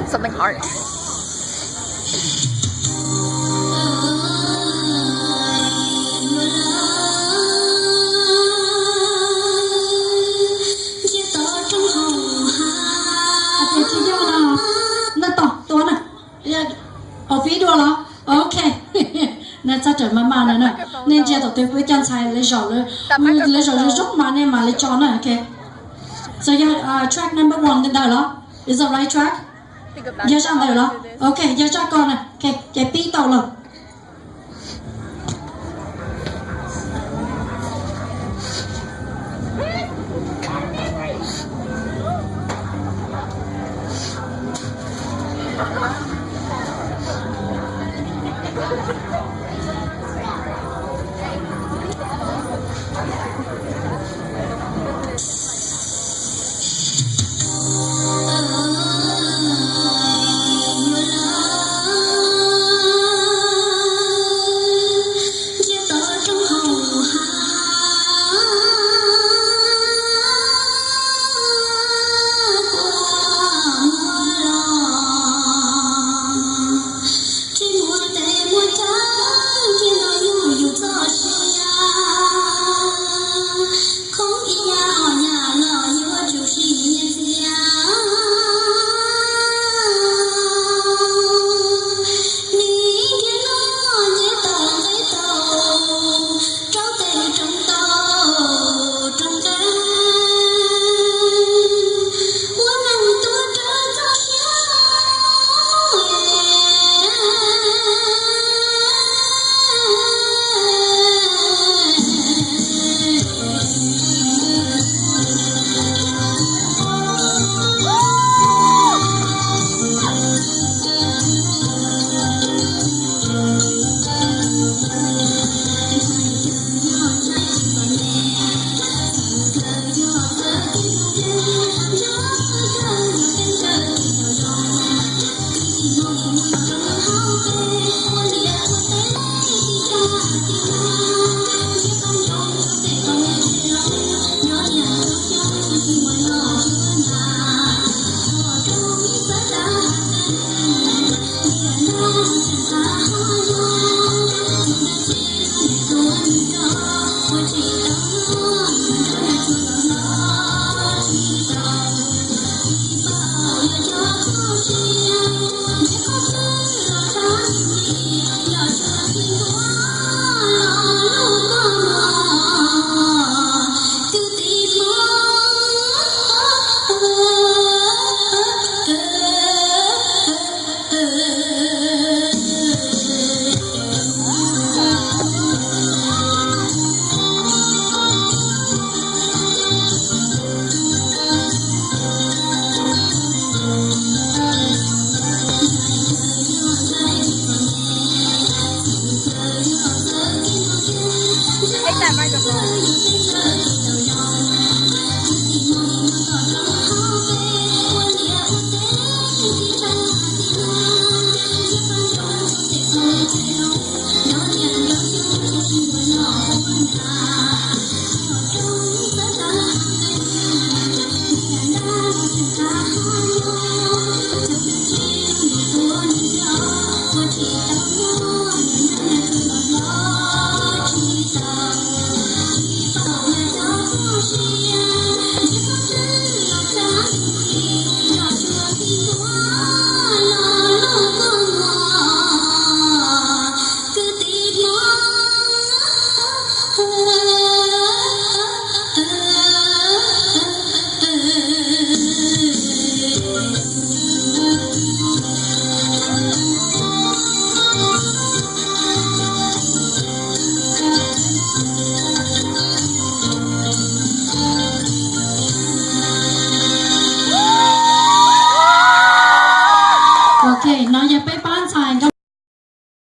Something hard. Tsis yog no, nej tos tua na. Ov, pib dua los? Ok. Nej txhob rawm maj maj no na. Nej ntsia tom tej kuv cov ntxhais lawv zaum, lawv zaum zoo zoo mas nej mam li tso na, ok. So yog track number one ntawd los? Is the right track? Yog zaj ntawd los? Ok, yog zaj ko na. Ok, ces pib tau los.